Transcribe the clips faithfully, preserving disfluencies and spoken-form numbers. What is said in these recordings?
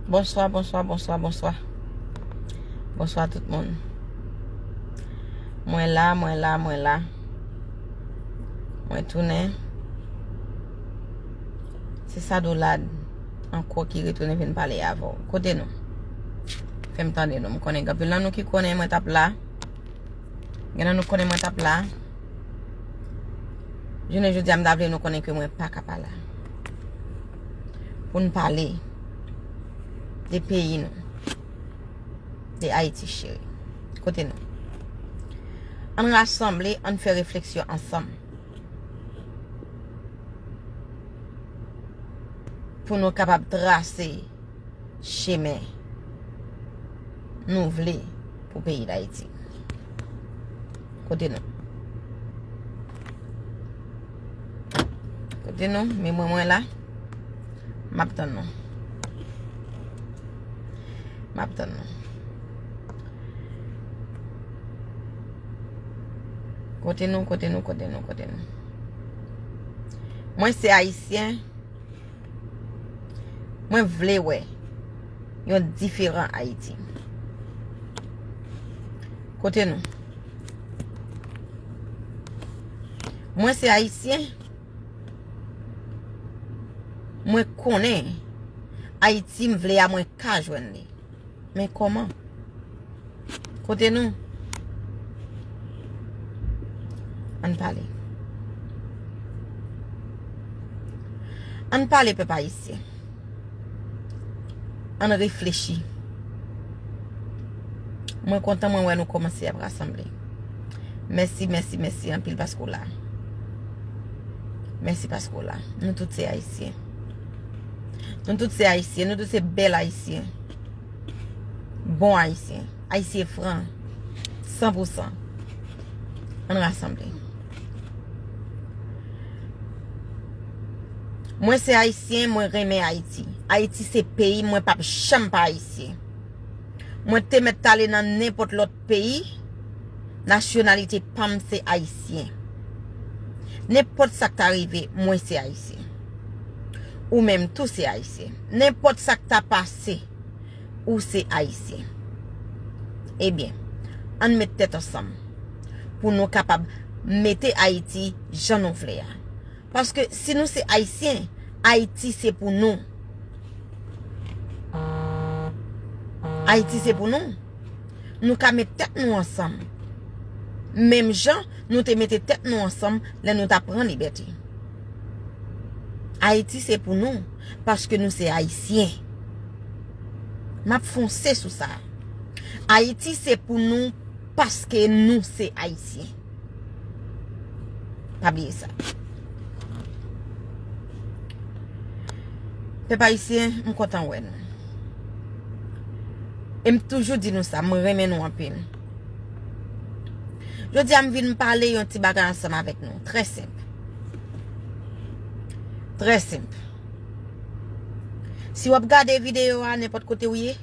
Bonswa, bonswa, bonswa, bonswa. Bonswa tout moun. Mwen la, mwen la, mwen la. Mwen tounen. Se Sadoulad ankò ki retounen vin pale avè w. Kote nou? Fè m tande nou. M konnen gen anpil nan nou ki konnen mwen t ap la. Gen nan nou konnen mwen t ap la. Jounen jodi a, m ta vle nou konnen ke mwen pa ka pa la. Pou n pale de peyi nou. De Ayiti cheri. Kote nou? Ann rasanble, ann fè refleksyon ansanm. Pou nou kapab trase chemen nou vle pou peyi Dayiti. Kote nou? Kote nou? Men mwen, mwen la. M ap tann nou. M ap tann nou. Kote nou, kote nou, kote nou, kote nou? Mwen se Ayisyen. Mwen vle wè yon diferan Ayiti. Kote nou? Mwen se Ayisyen. Mwen konnen Ayiti m vle a, mwen ka jwenn li. Men kòman? Kote nou? Ann pale. Ann pale, pèp ayisyen. Ann reflechi. Mwen kontan mwen wè nou kòmanse ap rasanble. Mèsi, mèsi, mèsi anpil paske w la. Mèsi paske w la. Nou tout se Ayisyen. Nou tout se Ayisyen. Nou tout se bèl Ayisyen. Bon Ayisyen. Ayisyen fran. San pou san. Ann rasanble. Mwen se Ayisyen, mwen renmen Ayiti. Ayiti se peyi m, mwen p ap janm pa Ayisyen. Mwen te mèt t ale nan nenpòt lòt peyi, nasyonalite pa m se Ayisyen. Nenpòt sa k ta rive, mwen se Ayisyen. Ou menm tou se Ayisyen. Nenpòt sa k ta pase, ou se Ayisyen. Ebyen, ann met tèt ansanm pou nou kapab mete Ayiti jan nou vle a. Paske si nou se Ayisyen, Ayiti se pou nou. Ayiti se pou nou. Nou ka met tèt nou ansanm. Menm jan nou te mete tèt nou ansanm lè nou t ap pran libète. Ayiti se pou nou, paske nou se Ayisyen. M ap fonse sou sa. Ayiti se pou nou, paske nou se Ayisyen. Pa bliye sa. Pèp ayisyen, m kontan wè nou. E m toujou di nou sa, m renmen nou anpil. Jodi a, m vin pale yon ti bagay ansanm avèk nou. Trè senp. Trè senp. Si w ap gade videyo a nenpòt kote w ye,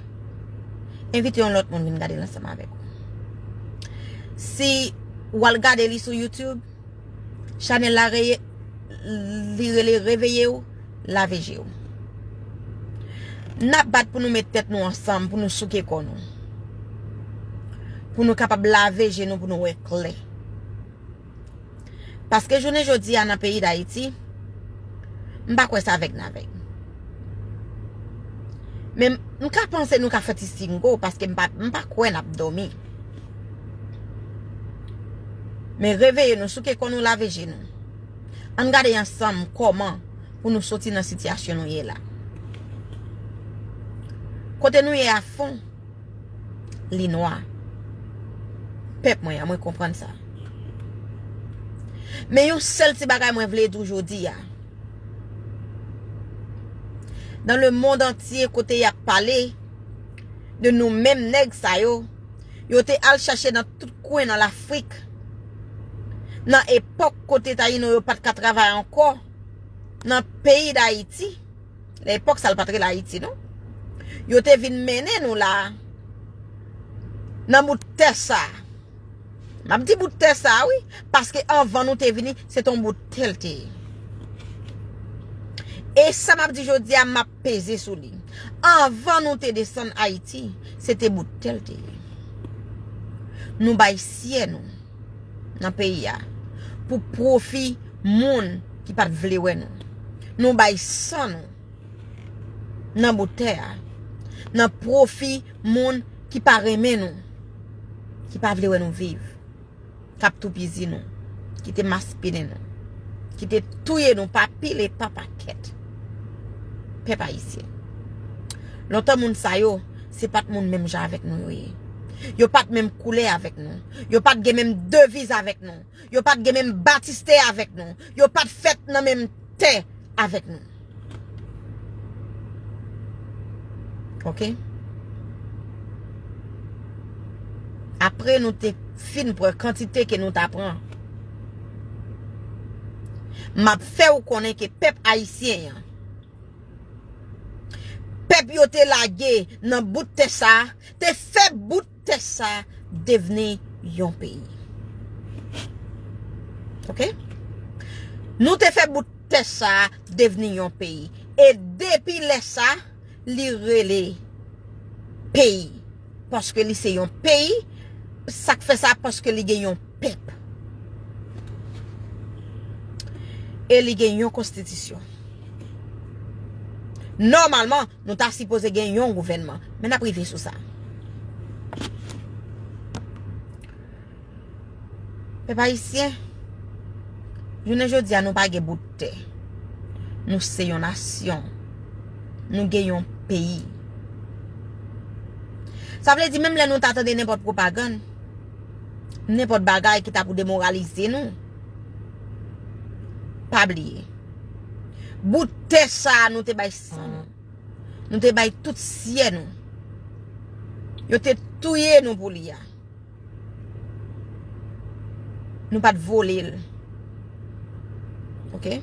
envite yon lòt moun vin gade l ansanm avèk ou. Si w al gade li sou YouTube, chanèl la reye, li rele Reveye w, Lave je w. N ap bat pou nou met tèt nou ansanm, pou nou souke kò nou. Pou nou kapab lave je nou, pou nou wè klè. Paske jounen jodi a nan peyi Dayiti, m pa kwè se avèg n avèg. Men m ka panse nou ka fè ti singo, paske m pa, m pa kwè n ap dòmi. Men reveye nou, souke kò nou, lave je nou. Ann gade ansanm kòman pou nou soti nan sitiyasyon nou ye la. Kote nou ye a fon, li nwa. Pèp mwen an, mwen konprann sa. Men yon sèl ti bagay mwen vle di w jodi a. Dans le monde entier, kote y ap pale de nou menm nèg sa yo, yo te al chache nan tout kwen nan Lafrik. Nan epòk kote Tayino yo pa t ka travay ankò, nan peyi Dayiti, lè epòk sa l pa t rele Ayiti, non. Yo te vin mennen nou la, nan bout tè sa. M ap di bout tè sa, wi, paske anvan nou te vini, se t on bout tè l te ye. E sa m ap di jodi a, m ap peze sou li. Anvan nou te desann Ayiti, se te bout tè l te ye. Nou bay syè nou nan peyi a pou pwofi moun ki pa t vle wè nou. Nou bay san nou nan bout tè a, nan pwofi moun ki pa renmen nou, ki pa vle wè nou viv, k ap toupizi nou, ki te maspinen nou, ki te touye nou pa pil e pa pakèt. Pèp ayisyen. Lontan moun sa yo, se pa t moun menm jan avèk nou yo ye. Yo pa t menm koulè avèk nou. Yo pa t gen menm deviz avèk nou. Yo pa t gen menm batistè avèk nou. Yo pa t fèt nan menm tè avèk nou. Oke? Apre nou te fin pran kantite ke nou ta pran, m ap fè w konnen ke pèp ayisyen an, pèp yo te lage nan bout tè sa a, te fè bout tè sa a devni yon peyi. Oke? Nou te fè bout tè sa a devni yon peyi. E depi lè sa, li rele peyi. Paske li se yon peyi, sa k fè sa, paske li gen yon pèp. E li gen yon konstitisyon. Nòmalman, nou ta sipoze gen yon gouvènman. Men n ap rive sou sa. Pèp ayisyen, jounen jodi a, nou pa gen bout tè. Nou se yon nasyon. Nou gen yon peyi. Sa vle di, menm lè nou ta tande nenpòt pwopagann, nenpòt bagay ki ta pou demoralize nou, pa bliye. Bout tè sa a, nou te bay san nou. Nou te bay tout syè nou. Yo te touye nou pou li a. Nou pa t vole l. Oke?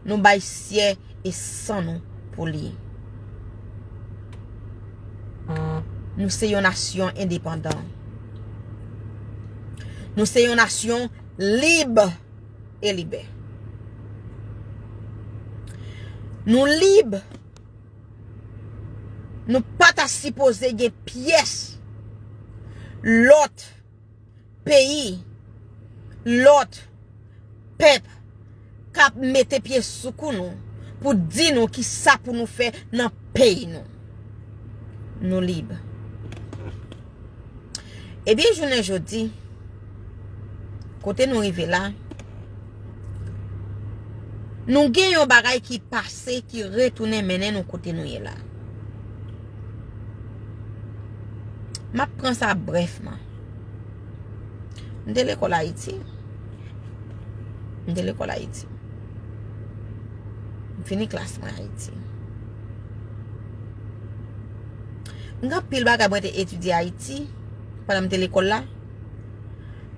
Nou bay syè e san nou pou li. Nou se yon nasyon endepandan. Nou se yon nasyon lib e libè. Nou lib. Nou pa ta sipoze gen pyès lòt peyi, lòt pèp k ap mete pye sou kou nou pou di nou ki sa pou nou fè nan peyi nou. Nou lib. Ebyen, jounen jodi, kote nou rive la, nou gen yon bagay ki pase, ki retounen mennen nou kote nou ye la. M ap pran sa brèfman. M te lekòl Ayiti. M te lekòl Ayiti. M fini klas mwen Ayiti. M gen anpil bagay mwen te etidye Ayiti pandan m te lekòl la.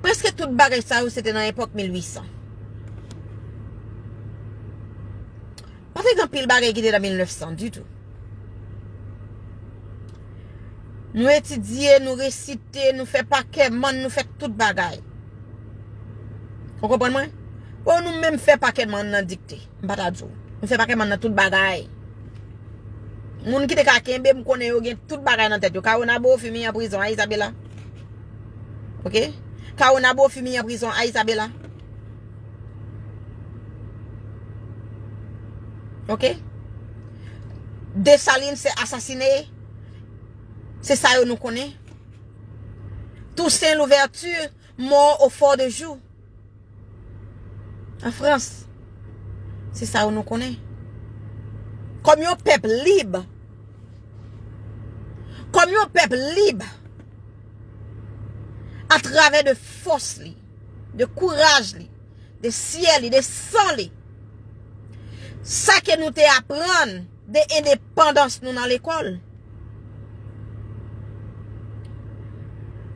Prèske tout bagay sa yo, se te nan epòk mil uit san. Pa te gen anpil bagay ki te nan mil nèf san ditou. Nou etidye, nou resite, nou fè pa kè mann, nou fè tout bagay. Ou konprann mwen? O, nou menm fè pa kè mann nan dikte. M pa ta di w. Nou fè pa kè mann nan tout bagay. Moun ki te ka kenbe m, konnen yo gen tout bagay nan tèt yo. Kawona Bofim an prizon a Isabela. Oke? Kawona Bofim an prizon a Isabela. Oke? Desalin se asasine. Se sa yo nou konnen. Toussaint Louverture mò au Fort de Joux. An Frans. Se sa yo nou konnen. Kòm yon pèp lib. Kòm yon pèp lib. Atravè de fòs li, de kouraj li, de syè li, de san li. Sa ke nou te aprann de endepandans nou nan lekòl,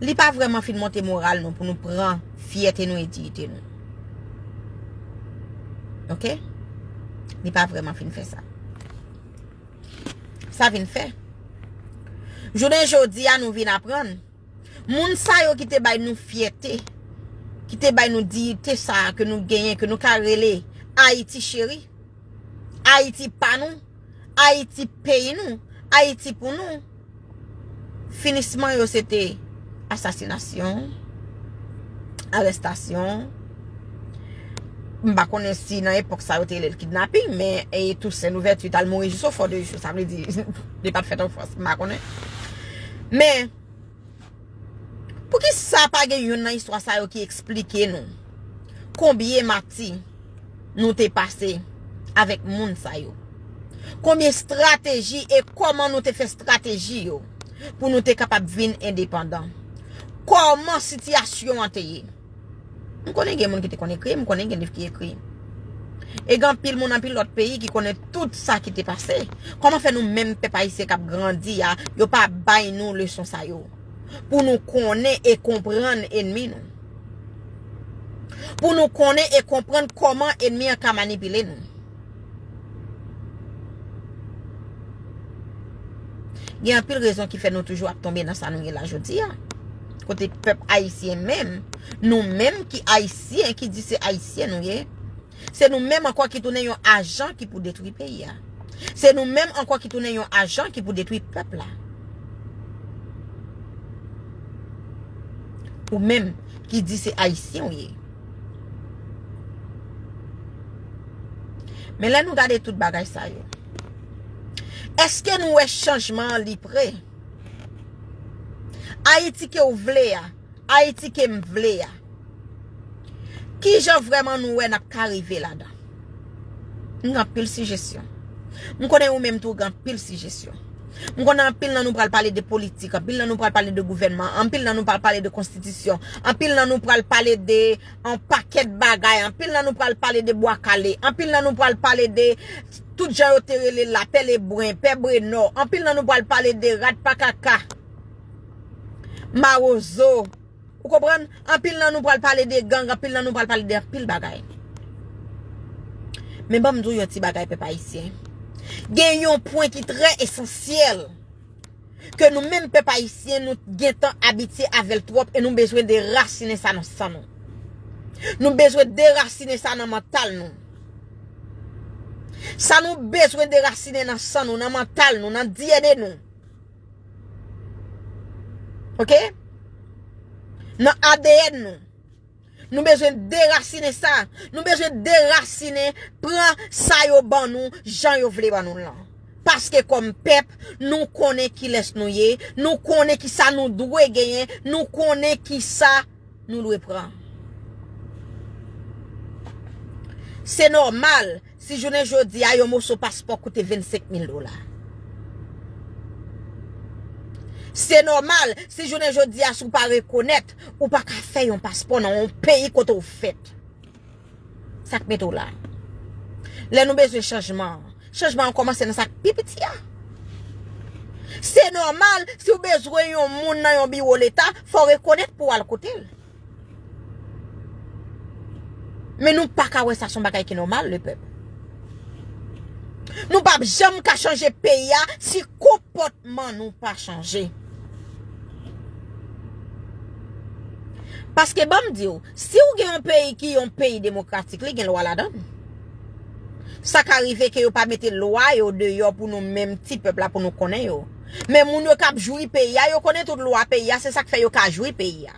li pa vrèman fin monte moral nou pou nou pran fyète nou e diyite nou. Oke? Li pa vrèman fin fè sa. Sa vin fè. Jounen jodi a, nou vin aprann. Moun sa yo ki te bay nou fyète, ki te bay nou diyite sa a ke nou genyen, ke nou ka rele Ayiti cheri, Ayiti pa nou, Ayiti peyi nou, Ayiti pou nou. Finisman yo se te asasinasyon, arestasyon. M pa konnen si nan epòk sa yo te rele l kidnaping, men e Tousen Louvèti t al mouri jis o fò de jou. Sa vle di, li pa t fèt an Frans, m pa konnen. Men, poukisa pa gen youn nan istwa sa yo ki eksplike nou konbyen mati nou te pase avèk moun sa yo? Konbyen estrateji e kòman nou te fè estrateji yo pou nou te kapab vin endepandan? Kòman sitiyasyon an te ye? M konnen gen moun ki te konn ekri, m konnen gen liv ki ekri. E gen anpil moun, anpil lòt peyi ki konnen tout sa ki te pase. Kòman fè nou menm pèp ayisyen k ap grandi a, yo pa bay nou leson sa yo? Pou nou konnen e konprann enmi nou. Pou nou konnen e konprann kòman enmi an ka manipile nou. Gen anpil rezon ki fè nou toujou ap tonbe nan sa nou ye la jodi a. Kote pèp ayisyen menm, nou menm ki ayisyen, ki di se ayisyen nou ye, se nou menm ankò ki tounen yon ajan ki pou detwi peyi a. Se nou menm ankò ki tounen yon ajan ki pou detwi pèp la. Ou menm ki di se ayisyen ou ye. Men lè nou gade tout bagay sa yo, èske nou wè chanjman an li pre? Ayiti ke w vle a, Ayiti ke m vle a, kijan vrèman nou wè n ap ka rive ladan? M gen anpil sijesyon. M konnen ou menm tou w gen anpil sijesyon. M konnen anpil nan nou pral pale de politik, anpil nan nou pral pale de gouvènman, anpil nan nou pral pale de konstitisyon, anpil nan nou pral pale de yon pakèt bagay, anpil nan nou pral pale de bwa kale, anpil nan nou pral pale de tout jan yo te rele l la, pè lebren, pè brenò, anpil nan nou pral pale de rat pa kaka, mawozo. Ou konprann? Anpil nan nou pral pale de gang, anpil nan nou pral pale de anpil bagay. Men ban m di w yon ti bagay, pèp ayisyen. Gen yon pwen ki trè esansyèl ke nou menm pèp ayisyen, nou gentan abitye avè l twòp e nou bezwen derasinen sa nan san nou. Nou bezwen derasinen sa nan mantal nou. Sa nou bezwen derasinen nan san nou, nan mantal nou, nan D N A nou. Oke? Nan A D N nou. Nou bezwen derasinen sa. Nou bezwen derasinen, pran sa yo ban nou, jan yo vle ban nou l lan. Paske kòm pèp, nou konnen kilès nou ye, nou konnen kisa nou dwe genyen, nou konnen kisa nou dwe pran. Se nòmal si jounen jodi a yon moso paspò koute vennsenk mil dola. Se nòmal si jounen jodi a, si w pa rekonèt, ou pa ka fè yon paspò nan yon peyi kote w fèt. Sa k mete w la? Lè nou bezwen chanjman an, chanjman an kòmanse nan sa k pi piti a. Se nòmal si w bezwen yon moun nan yon biwo leta, fò w rekonèt pou w al kote l. Men nou pa ka wè sa se yon bagay ki nòmal, lepèp. Nou p ap janm ka chanje peyi a si konpòtman nou pa chanje. Paske ban m di w, si w gen yon peyi ki yon peyi demokratik, li gen lwa ladan l. Sa ka rive ke yo pa mete lwa yo deyò pou nou menm ti pèp la pou nou konnen yo. Men moun yo k ap jwi peyi a, yo konnen tout lwa peyi a, se sa k fè yo ka jwi peyi a.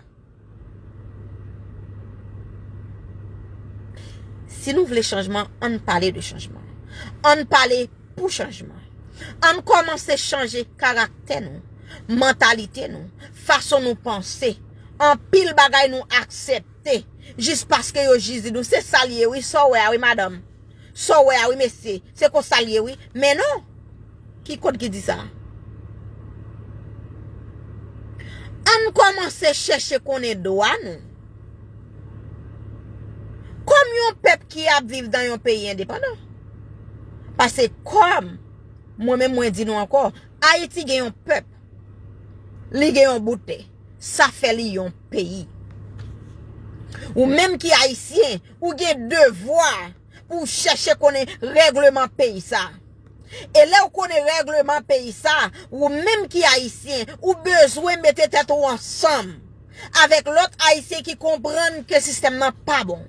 Si nou vle chanjman, ann pale de chanjman. Ann pale pou chanjman. Ann kòmanse chanje karaktè nou, mantalite nou, fason nou panse. Anpil bagay nou aksepte jis paske yo jis di nou se sa l ye wi, sa w wè a wi madanm. Sa w wè a wi mesye, se konsa l ye wi. Men non! Ki kòd ki di sa? Ann kòmanse chèche konnen dwa nou. Kòm yon pèp ki ap viv nan yon peyi endepandan. Paske kòm, mwen menm mwen di nou ankò, Ayiti gen yon pèp. Li gen yon bout tè. Sa fè li yon peyi. Ou menm ki ayisyen, ou gen devwa pou w chèche konnen règleman peyi sa. E lè w konnen règleman peyi sa, ou menm ki ayisyen, ou bezwen mete tèt ou ansanm avèk lòt ayisyen ki konprann ke sistèm nan pa bon.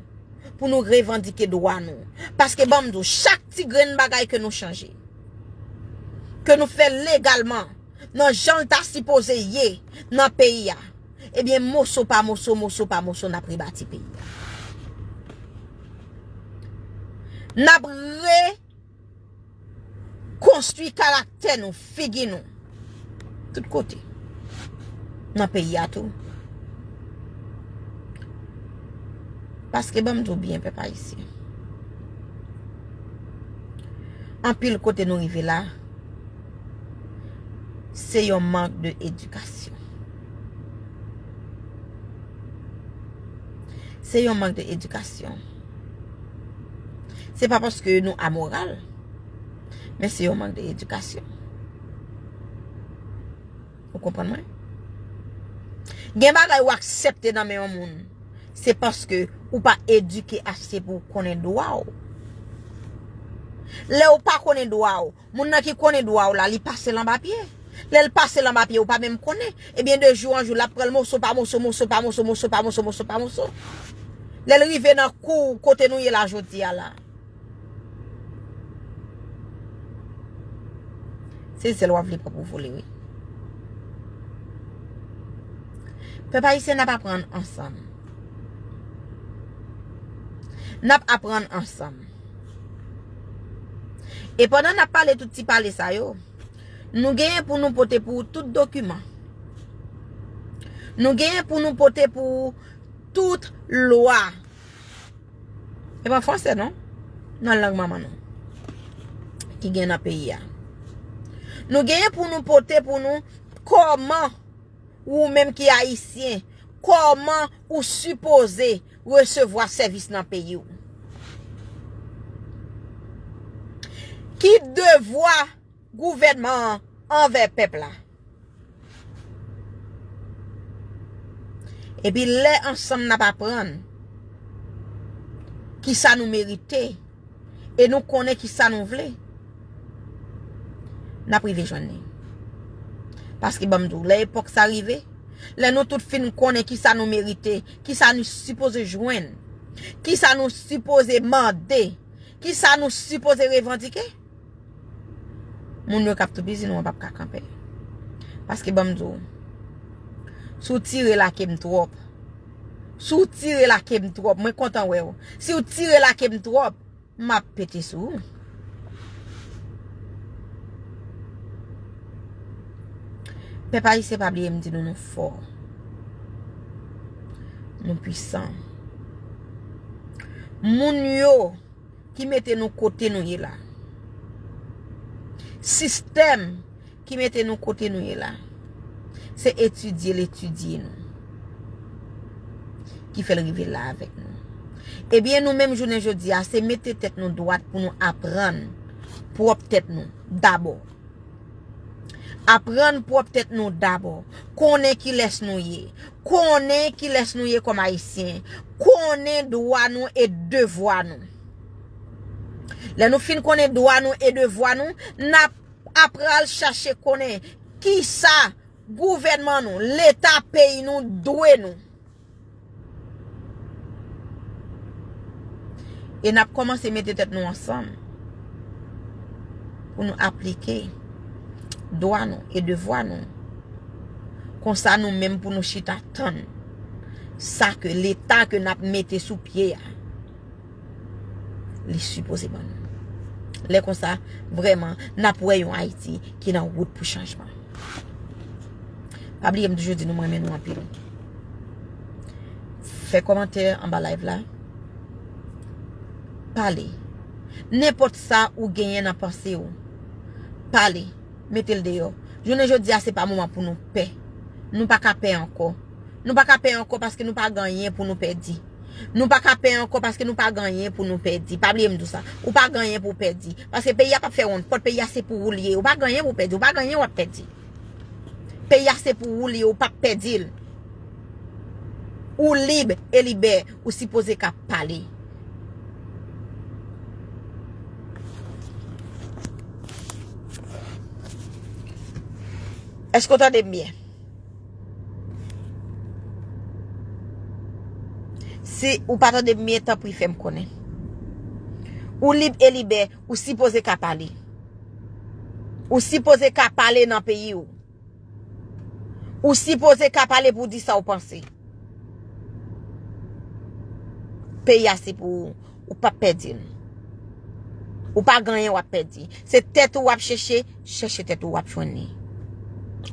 pou nou revandike dwa nou. Paske ban m di w, chak ti grenn bagay ke nou chanje, ke nou fè legalman, nan jan l ta sipoze ye nan peyi a, ebyen, moso pa moso, moso pa moso, n ap rebati peyi a. N ap re konstwi karaktè nou, figi nou, tout kote nan peyi a tou. Paske ban m di w byen, pèp ayisyen, anpil kote nou rive la, se yon mank de edikasyon. Se yon mank de edikasyon. Se pa paske nou amoral, men se yon mank de edikasyon. Ou konprann mwen? Gen bagay ou aksepte nan men yon moun, se paske ou pa edike ase pou w konnen dwa w. Lè ou pa konnen dwa w, moun nan ki konnen dwa w la, li pase l anba pye. Lè l pase l anba pye, ou pa menm konnen. Ebyen, de jou an jou, l ap pran l moso pa moso, moso pa moso, moso pa moso, moso pa moso. Lè l rive nan kou kote nou ye la jodi a la, se zèl w ap vle pran pou vole, wi. Pèp ayisyen, n ap aprann ansanm. N ap aprann ansanm. E pandan n ap pale tout ti pale sa yo, nou genyen pou nou pote pou tout dokiman. Nou genyen pou nou pote pou tout lwa. E pa fransè non, nan lang manman nou ki gen nan peyi a. Nou genyen pou nou pote pou nou kòman ou menm ki ayisyen, kòman ou sipoze resevwa sèvis nan peyi w. Ki devwa gouvènman an anvè pèp la? Epi lè ansanm n ap aprann kisa nou merite e nou konnen kisa nou vle, n ap rive jwenn li. Paske ban m di w, lè epòk sa rive, lè nou tout fin konnen kisa nou merite, kisa nou sipoze jwenn, kisa nou sipoze mande, kisa nou sipoze revandike, moun yo k ap toupizi nou an p ap ka kanpe. Paske ban m di w, si w tire lake m twòp, si w tire lake m twòp, mwen kontan wè w. Si w tire lake m twòp, m ap pete sou ou. Pèp ayisyen, pa bliye m di nou, nou fò. Nou pwisan. Moun yo ki mete nou kote nou ye la. Sistèm ki mete nou kote nou ye la. Se etidye l etidye nou ki fè l rive la avèk nou. Ebyen, nou menm jounen jodi a, se mete tèt nou dwat pou nou aprann pwòp tèt nou dabò. Aprann pwòp tèt nou dabò. Konnen kilès nou ye. Konnen kilès nou ye kòm Ayisyen. Konnen dwa nou e devwa nou. Lè nou fin konnen dwa nou e devwa nou, n ap apral chache konnen kisa gouvènman nou, Leta peyi nou dwe nou. E n ap kòmanse mete tèt nou ansanm pou nou aplike dwa nou e devwa nou. Konsa nou menm pou nou chita tann sa ke Leta ke n ap mete sou pye a, li sipoze ban nou. Lè konsa, vrèman, n ap wè yon Ayiti ki nan wout pou chanjman. Pa bliye m toujou di nou, m renmen nou anpil. Fè kòmantè anba live la. Pale. Nenpòt sa ou genyen nan panse w, pale. Mete l deyò. Jounen jodi a, se pa moman pou nou pè. Nou pa ka pè ankò. Nou pa ka pè ankò paske nou pa gen anyen pou nou pèdi. Nou pa ka pè ankò paske nou pa gen anyen pou nou pèdi. Pa bliye m di w sa. Ou pa gen anyen pou w pèdi. Paske peyi a p ap fè wonn. Pòt peyi a se pou ou l ye. Ou pa gen anyen pou w pèdi. Ou pa gen anyen w ap pèdi. Peyi a se pou ou l ye. Ou p ap pèdi l. Ou lib e libè. Ou sipoze ka pale. Èske w tande m byen? Si ou pa tande m byen, tanpri fè m konnen. Ou lib e libè, ou sipoze ka pale. Ou sipoze ka pale nan peyi w. Ou sipoze ka pale pou w di sa w panse. Peyi a se pou ou, ou p ap pèdi l. Ou pa gen anyen w ap pèdi. Se tèt ou w ap chèche, chèche tèt ou w ap jwenn li.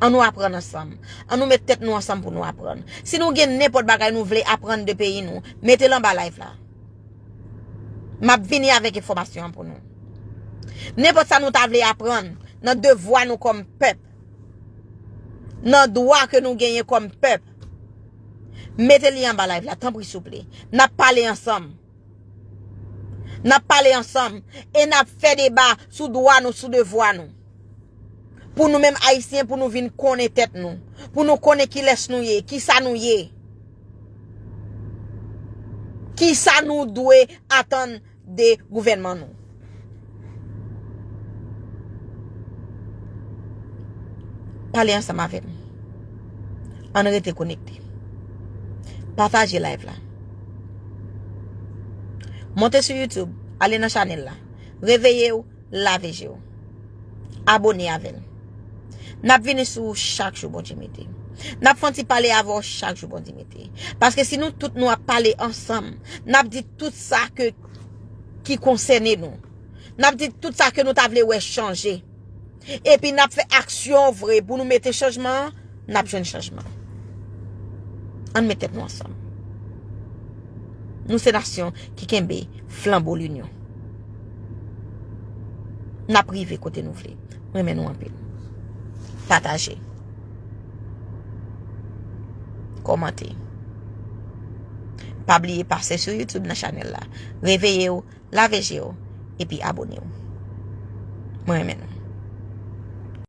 An nou aprann ansanm. An nou met tèt nou ansanm pou nou aprann. Si nou gen nenpòt bagay nou vle aprann de peyi nou, mete l anba live la. M ap vini avèk enfòmasyon an pou nou. Nenpòt sa nou ta vle aprann nan devwa nou kòm pèp, nan dwa ke nou genyen kòm pèp, mete li anba live la, tanpri souple. N ap pale ansanm. N ap pale ansanm e n ap fè deba sou dwa nou, sou devwa nou. Pou nou menm Ayisyen, pou nou vin konnen tèt nou. Pou nou konnen kilès nou ye, kisa nou ye. Kisa nou dwe atann de gouvènman nou. Pale ansanm avè m. Ann rete konekte. Pataje live la. Monte sou YouTube, ale nan chanèl la. Reveye w, lave je w. Abone avè l. N ap vini sou ou chak jou Bondye mete. N ap fè yon ti pale avè w chak jou Bondye mete. Paske si nou tout nou ap pale ansanm, n ap di tout sa ke, ki konsène nou. N ap di tout sa ke nou ta vle wè chanje. Epi n ap fè aksyon vre pou nou mete chanjman an, n ap jwenn chanjman. Ann met tèt nou ansanm. Nou se nasyon ki kenbe flanbo linyon. N ap rive kote nou vle. M renmen nou anpil. Pataje. Kòmante. Pa bliye pase sou YouTube nan chanèl la. Reveye w, lave je w, epi abone w. Mwen renmen nou.